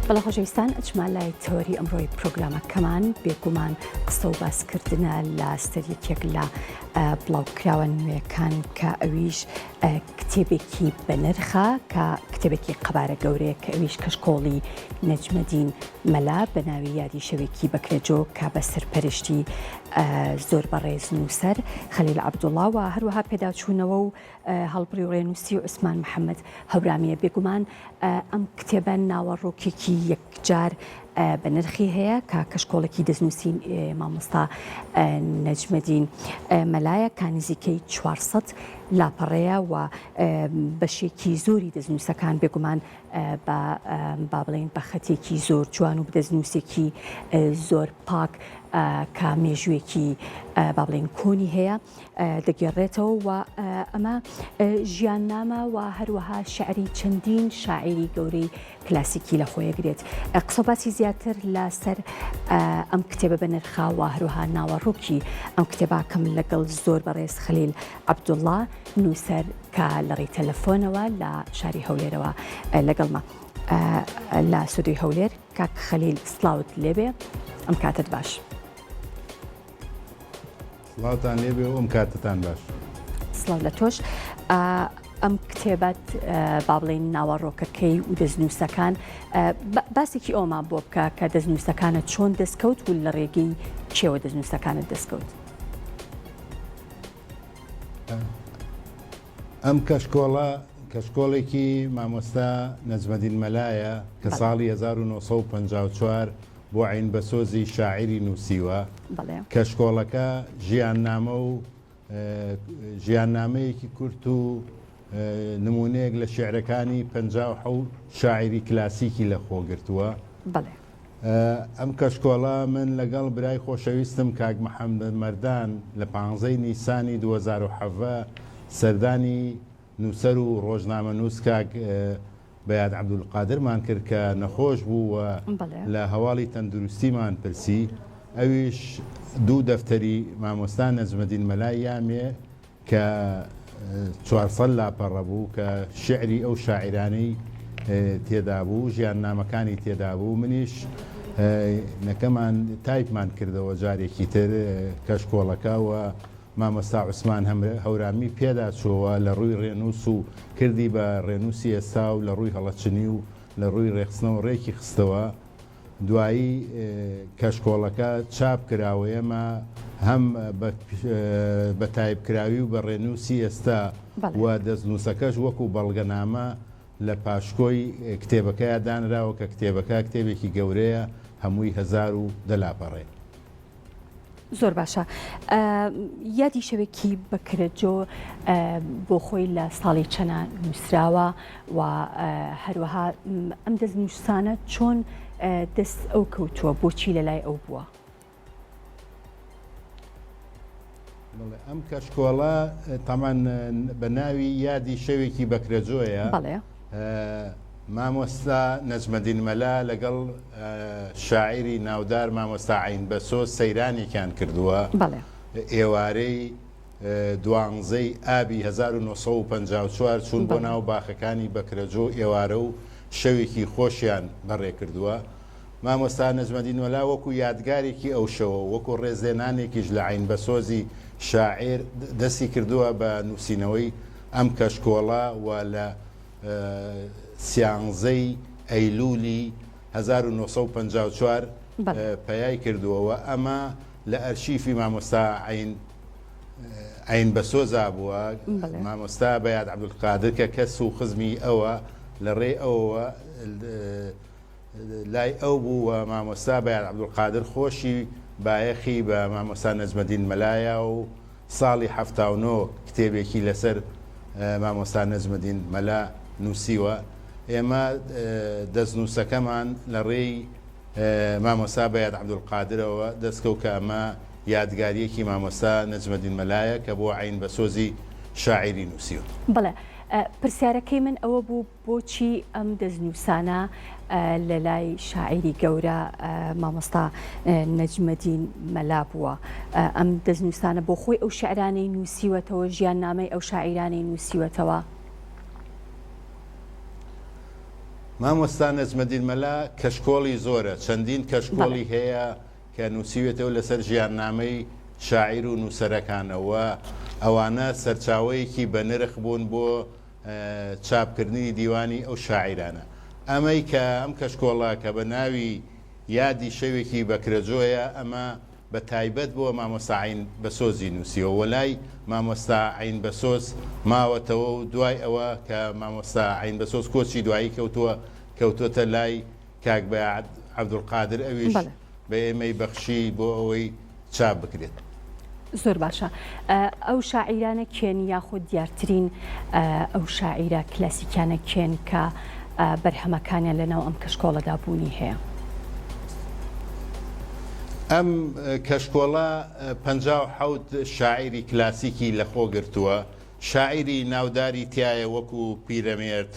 بەڵێ خۆشەویستان ئەچمە لای تەوەری ئەمڕۆی پرۆگرامەکەمان بێگومان قسە و باسکردنە لە سەر یەکێک لە بڵاوکراوە نوێکان کە ئەویش کتێبێکی بەنرخە کە کتێبێکی قەبارە گەورەیە کە ئەویش کەشکۆڵی نەجمەدین مەلا بە ناوی یادی شەوێکی بەکرەجۆ کە بە سەرپەرشتی زۆر بەڕێز نووسەر خەلیل عەبدوڵا و هەروەها پێداچوونەوە و هەڵبڕی و ڕێنووسی عوسمان محەممەد هەورامیە بێگومان ئەم کتێبە ناوەڕۆکێکی یەکجار بە نرخی هەیە کە کەشکۆڵێکی دەستنووسی مامۆستا نەجمەدین مەلایە کە نزیکەی 400 لاپەڕەیە و بەشێکی زۆری دەستنووسەکان بێگومان بە با بڵێین بە خەتێکی زۆر جوان و دەستنووسێکی زۆر پاک کە مێژوویەکی با بڵێین کۆنی هەیە دەگێڕێتەوە و ئەمە ژیاننامە و هەروەها شعری چەندین شاعیری گەورەی کلاسیکی لە خۆیەگرێت. قسە باسی زیاتر لەسەر ئەم کتێبە بەنرخە و هەروەها ناوەڕۆکی ئەم کتێباکەم لەگەڵ زۆر بەڕێز خەلیل عەبدوڵڵا نووسەر کە لە ڕێی تەلەفۆنەوە لە شاری هەولێرەوە لەگەڵمە لە سودوی هەولێر کاک خەلیل سڵاوت لێبێ ئەم کاتت باش. سڵاوتان لێبێ و ئەم کاتتان باش. سڵاو لە تۆش. ئەم کتێبەت با بڵێین ناوەڕۆکەکەی و دەستنووسەکان باسێکی ئەومان بۆ بکە کە دەستنووسەکانت چۆن دەستکەوت و لە ڕێگەی کێوە دەستنووسەکانت دەستکەوت؟ ئەم کەشکۆڵە کەشکۆڵێکی مامۆستا نەجمەدین مەلایە کە ساڵی 1954 بۆ عەین بەسۆزی شاعیری نووسیوە. کەشکۆڵەکە ژیاننامە و ژیاننامەیەکی کورت و نموونەیەک لە شیعرەکانی 57 شاعیری کلاسیکی لە خۆ گرتووە. ئەم کەشکۆڵە من لەگەڵ برای خۆشەویستم کاک محەممەد مەردان لە پانزەی نیسانی 2017 سەردانی نووسەر و ڕۆژنامەنووس کاک بەیاد عەبدولقادرمان کرد کە نەخۆش بوو و لە هەواڵی تەندروستیمان پرسی، ئەویش دوو دەفتەری مامۆستا نەجمەدین مەلای یامێ کە 400 لاپەڕە بوو کە شیعری ئەو شاعیرانەی تێدا بوو، ژیاننامەکانی تێدا بوو، منیش نەکەمان تایپمان کردەوە جارێکی تر کەشکۆڵەکە و مامۆستا عوسمان هەورامی پێدا چۆوە لە ڕووی ڕێنووس و کردی بە ڕێنووسی ئێستا و لە ڕووی هەڵەچنی و لە ڕووی ڕێکخستنەوە ڕێکی خستەوە. دوایی کەشکۆڵەکە چاپ کرا و ئێمە هەم بە تایپکراوی و بە ڕێنووسی ئێستا و دەستنووسەکەش وەکوو بەڵگەنامە لە پاشکۆی کتێبەکەیا دانراوە کە کتێبەکە کتێبێکی گەورەیە هەمووی 1010 لاپەڕەیە. زۆر باشە یادی شەوێکی بەکرەجۆ بۆ خۆی لە ساڵی چەنە نووسراوە و هەروەها ئەم دەستنووسانە چۆن دەست ئەو کەوتووە بۆچی لە لای ئەو بووە؟ ئەم کەشکۆڵە تامان بە ناوی یادی شەوێکی بەکرەجۆیە مامۆستا نەجمەدین مەلا لەگەڵ شاعیری ناودار مامۆستا عەین بەسۆ سەیرانێکیان کردووە. ئێوارەی دوانزەی ئابی 1954 چوون بۆ ناو باخەکانی بەکرەجۆ ئێوارە و شەوێکی خۆشیان بەڕێ کردووە. مامۆستا نەجمەدین مەلا وەکوو یادگارێکی ئەو شەوە و وەکوو ڕێزلێنانێکیش لە عەین بەسۆزی شاعیر دەستی کردووە بە نووسینەوەی ئەم کەشکۆڵە و لە سیانزەی ئەیلولی 1954 پەیای کردووە و ئەمە لە ئەرشیفی مامۆستا عەین عەین بەسۆزا بووە، مامۆستا بەیاد عەبدولقادر کە کەس و خزمی ئەوە لە ڕێی ئەوەوە لای ئەو بوو و مامۆستا بەیاد عەبدولقادر خۆشی بایەخی بە مامۆستا نەجمەدین مەلایا و ساڵی 79 کتێبێکی لەسەر مامۆستا نەجمەدین مەلا نووسیوە. ئێمە دەستنووسەکەمان لە ڕێی مامۆستا بەیاد عەبدولقادرەوە دەستکەوت کە ئەمە یادگارییەکی مامۆستا نەجمەدین مەلایە کە بۆ عەین بەسۆزی شاعیری نووسیوە. بەڵێ، پرسیارەکەی من ئەوە بوو بۆچی ئەم دەستنووسانە لە لای شاعیری گەورە مامۆستا نەجمەدین مەلا بووە؟ ئەم دەستنووسانە بۆ خۆی ئەو شیعرانەی نووسیوەتەوە، ژیاننامەی ئەو شاعیرانەی نووسیوەتەوە؟ مامۆستا نەجمەدین مەلا کەشکۆڵی زۆرە، چەندین کەشکۆڵی هەیە کە نووسیوێتەوە لەسەر ژیاننامەی شاعیر و نووسەرەکانە و ئەوانە سەرچاوەیەکی بەنرخ بوون بۆ چاپکردنی دیوانی ئەو شاعیرانە. ئەمەی کە ئەم کەشکۆڵە کە بە ناوی یادی شەوێکی بەکرەجۆیە ئەمە بە تایبەت بۆ مامۆستا عەین بەسۆزی نووسیوە و لای مامۆستا عەین بەسۆز ماوەتەوە و دوای ئەوە کە مامۆستا عەین بەسۆز کۆچی دوایی کەوتووە کەوتووەتە لای کاک بەیاد عەبدولقادر ئەویش بە ئێمەی بەخشی بۆ ئەوەی چاپ بکرێت. زۆر باشە ئەو شاعیرانە کێن یاخود دیارترین ئەو شاعیرە کلاسیکیانە کێن کە بەرهەمەکانیان لەناو ئەم کەشکۆڵەدا بوونی هەیە؟ ئەم کەشکۆڵە 57 شاعیری کلاسیکی لەخۆ گرتووە، شاعیری ناوداری تیایە وەکو پیرەمێرد،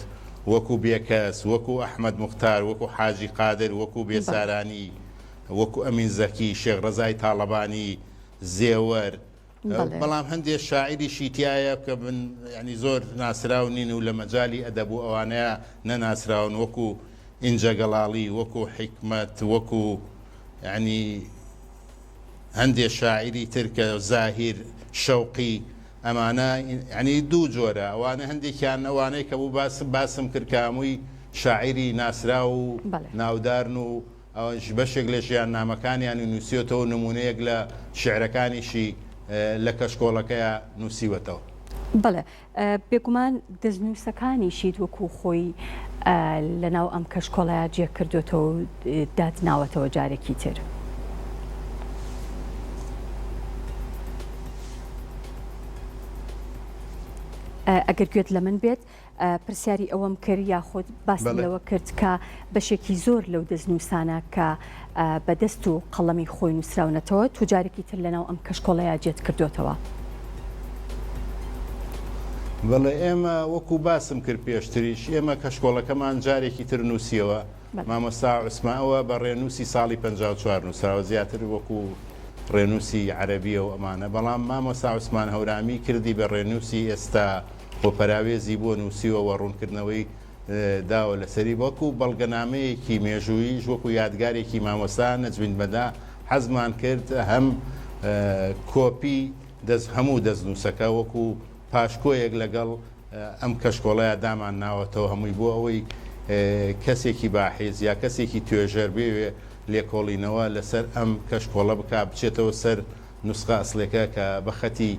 وەکو بێکەس، وەکو ئەحمەد موختار، وەکو حاجی قادر، وەکو بێسارانی، وەکو ئەمین زەکی، شێخ ڕەزای تاڵەبانی، زێوەر، بەڵام هەندێ شاعیریشی تیایە کە من یانی زۆر ناسراو نین و لە مەجالی ئەدەب و ئەوانەیە نەناسراون وەکو ئینجە گەڵاڵی، وەکو حیکمەت، وەکو یانی هەندێ شاعیری تر کە زاهیر شەوقی ئەمانە یانی دوو جۆرە ئەوانە هەندێکیان ئەوانەی کە بوو باس باسم کرد کە هەمووی شاعیری ناسراو و ناودارن و ئەوانیش بەشێک لە ژیاننامەکانیانی نووسیوەتەوە و نموونەیەک لە شیعرەکانیشی لە کەشکۆڵەکەیا نووسیوەتەوە. بەڵێ بێگومان دەستنووسەکانیشیت وەکوو خۆی لە ناو ئەم کەشکۆڵەیا جێ کردۆتەوە و داتناوەتەوە جارێکی تر. ئەگەر گوێت لە من بێت پرسیاری ئەوەم کرد یاخود باسم لەوە کرد کە بەشێکی زۆر لەو دەستنووسانە کە بە دەست و قەڵەمی خۆی نووسراونەتەوە تۆ جارێکی تر لەناو ئەم کەشکۆڵەیا جێت کردوێتەوە. بەڵێ ئێمە وەکو باسم کرد پێشتریش ئێمە کەشکۆڵەکەمان جارێکی تر نووسیەوە مامۆستا عوسمان ئەوە بە ڕێنووسی ساڵی 54 نووسراوە زیاتر وەکو ڕێنووسی عەرەبیە و ئەمانە بەڵام مامۆستا عوسمان هەورامی کردی بە ڕێنووسی ئێستا و پەراوێزی بۆ نووسیوە و ڕوونکردنەوەی داوە لەسەری وەکو بەڵگەنامەیەکی مێژووییش وەکو یادگارێکی مامۆستا نەجمین مەلا حەزمان کرد هەم کۆپی دەست هەموو دەستنووسەکە وەکو پاشکۆیەک لەگەڵ ئەم کەشکۆڵەیا دامان ناوەتەوە هەمووی بۆ ئەوەی کەسێکی باحیس یا کەسێکی توێژەر بێوێ لێکۆڵینەوە لەسەر ئەم کەشکۆڵە بکا بچێتەوە سەر نوسخە ئەسڵیەکە کە بە خەتی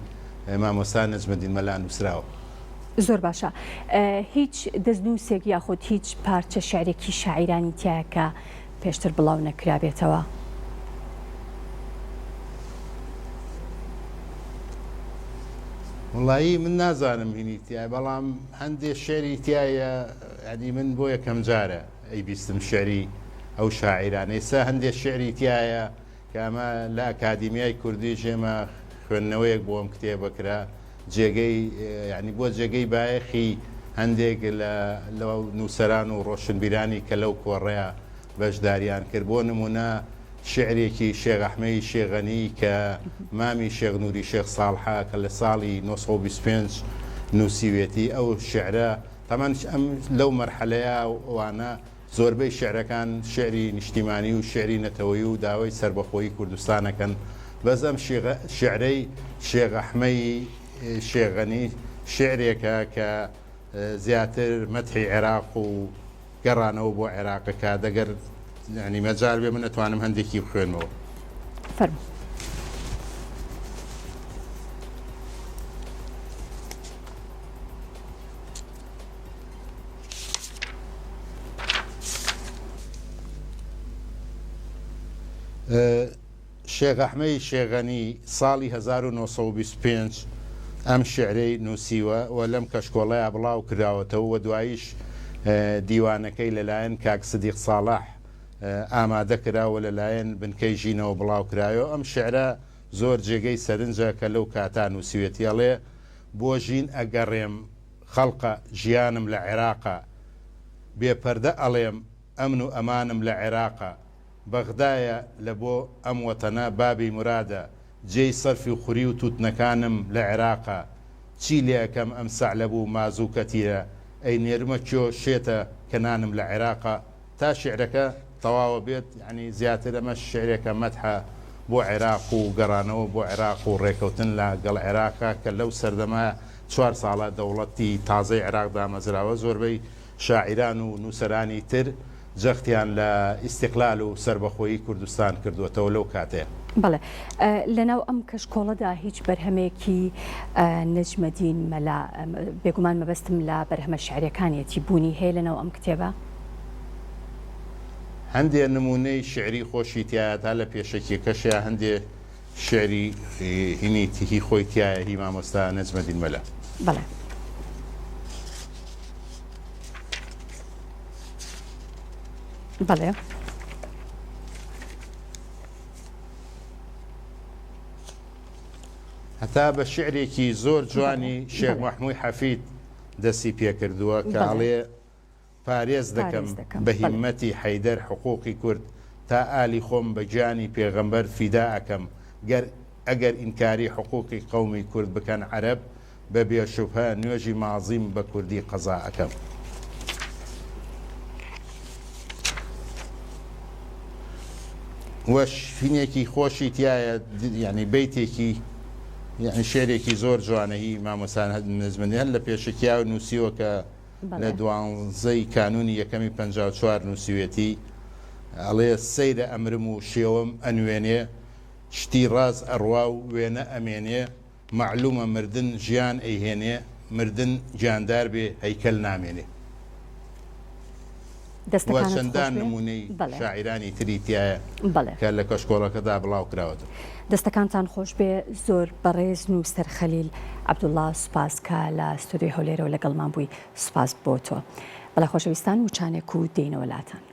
مامۆستا نەجمەدین مەلا نوسراوە. زۆر باشە هیچ دەستنووسێک یاخود هیچ پارچە شیعرێکی شاعیرانی تیایە کە پێشتر بڵاو نەکرابێتەوە؟ وەڵایی من نازانم هینی تیایە بەڵام هەندێ شعری تیایە یانی من بۆ یەکەم جارە ئەیبیستم شعری ئەو شاعیرانە ئێستا هەندێ شعری تیایە کە ئەمە لە ئەکادیمیای کوردیش ئێمە خوێندنەوەیەک بۆ ئەم کتێبە کرا، جێگەی یانی بۆ جێگەی بایەخی هەندێک لە لە نووسەران و ڕۆشنبیرانی کە لەو کۆڕەیا بەشداریان کرد. بۆ نموونە شیعرێکی شێخ ئەحمەی شێغەنی کە مامی شێخ نووری شێخ ساڵحە کە لە ساڵی 925 نووسیوێتی ئەو شیعرە تەمەن ئەم لەو مەرحەلەیا وانە زۆربەی شیعرەکان شیعری نیشتیمانی و شیعری نەتەوەیی و داوای سەربەخۆیی کوردستان ئەکەن، بەس ئەم شیعرەی شێخ ئەحمەی شێخ غەنی شیعرێکە کە زیاتر مەدحی عێراق و گەڕانەوە بۆ عێراق ئەکات، ئەگەر یانی مەجال بێ من ئەتوانم هەندێکی بخوێنمەوە. فەرموو. شێخ ئەحمەی شێغەنی ساڵی 1925 ئەم شیعرەی نووسیوە و لەم کەشکۆڵەیا بڵاو کراوەتەوە و دواییش دیوانەکەی لەلایەن کاک سدیق ساڵح ئامادە کرا و لەلایەن بنکەی ژینەوە بڵاو کرایەوە. ئەم شیعرە زۆر جێگەی سەرنجە کە لەو کاتا نووسیوێتی ئەڵێ، بۆ ژین ئەگەڕێم خەڵقە ژیانم لە عێراقە بێ پەردە ئەڵێم ئەمن و ئەمانم لە عێراقە بەغدایە لە بۆ ئەم وەتەنە بابی مورادە جێی سەرفی خوری و توتنەکانم لە عێراقە چی لێ ئەکەم ئەم سەعلەب و مازوو کەتیرە. ئەینێرمە کۆ شێتە کە نانم لە عێراقە تا شیعرەکە تەواوە بێت یانی زیاتر ئەمە شیعرێکە مەدحە بۆ عێراق و گەڕانەوە بۆ عێراق و ڕێکەوتن لە گەڵ عێراقە کە لەو سەردەمە چوار ساڵە دەوڵەتی تازەی عێراق دامەزراوە زۆربەی شاعیران و نووسەرانی تر جەختیان لە ئیستیقلال و سەربەخۆیی کوردستان کردووەتەوە لەو کاتەیە. بەڵێ لەناو ئەم کەشکۆڵەدا هیچ بەرهەمێکی نەجمەدین مەلا، بێگومان مەبەستم لە بەرهەمە شیعریەکانیەتی، بوونی هەیە لەناو ئەم کتێبە؟ هەندێ نموونەی شیعری خۆشی تیایە تا لە پێشەکیەکەشیا هەندێ شیعری هینی هی خۆی تیایە هی مامۆستا نەجمەدین مەلا. بەڵێ. بەڵێ. هەتا بە شیعرێکی زۆر جوانی شێخ مەحمووی حەفید دەستی پێکردووە کە ئەڵێ پارێز دەکەم بە هیممەتی حەیدەر حقوقی کورد تا ئالی خۆم بە گیانی پێغەمبەر فیدا ئەکەم گەر ئەگەر ئینکاری حقوقی قەومی کورد بکەن عەرەب بە بێ شوبهە نوێژی مازیم بە کوردی قەزا ئەکەم. وە شینێکی خۆشی تایە یعنی بەیتێکی یعنی شعرێکی زۆر جوانە هی مامۆستا نەجمەدین هەر لە پێشەکیا نووسیوە کە لە دوانزەی کانوونی یەکەمی 54 نووسیوێتی ئەڵێ سەیرە ئەمرم و شێوەم ئەنوێنێ شتی ڕاز ئەڕوا و وێنە ئەمێنێ مەعلومە مردن ژیان ئەیهێنێ مردن گیاندار بێ هەیکەل نامێنێ. وە دەستەکانت خۆش چەندان بێ نموونەی بەڵێ. شاعیرانی تری تیایە بەڵێ. کە لە کەشکۆڵەکەدا بڵاو کراوەتەوە. دەستەکانتان خۆش بێ زۆر بەڕێز نووسەر خەلیل عەبدوڵا سوپاس کە لە ستۆدیۆی هەولێرەوە لەگەڵمان بووی سوپاس بۆ تۆ. بەڵێ خۆشەویستان وچانێک و دێینەوە لاتان.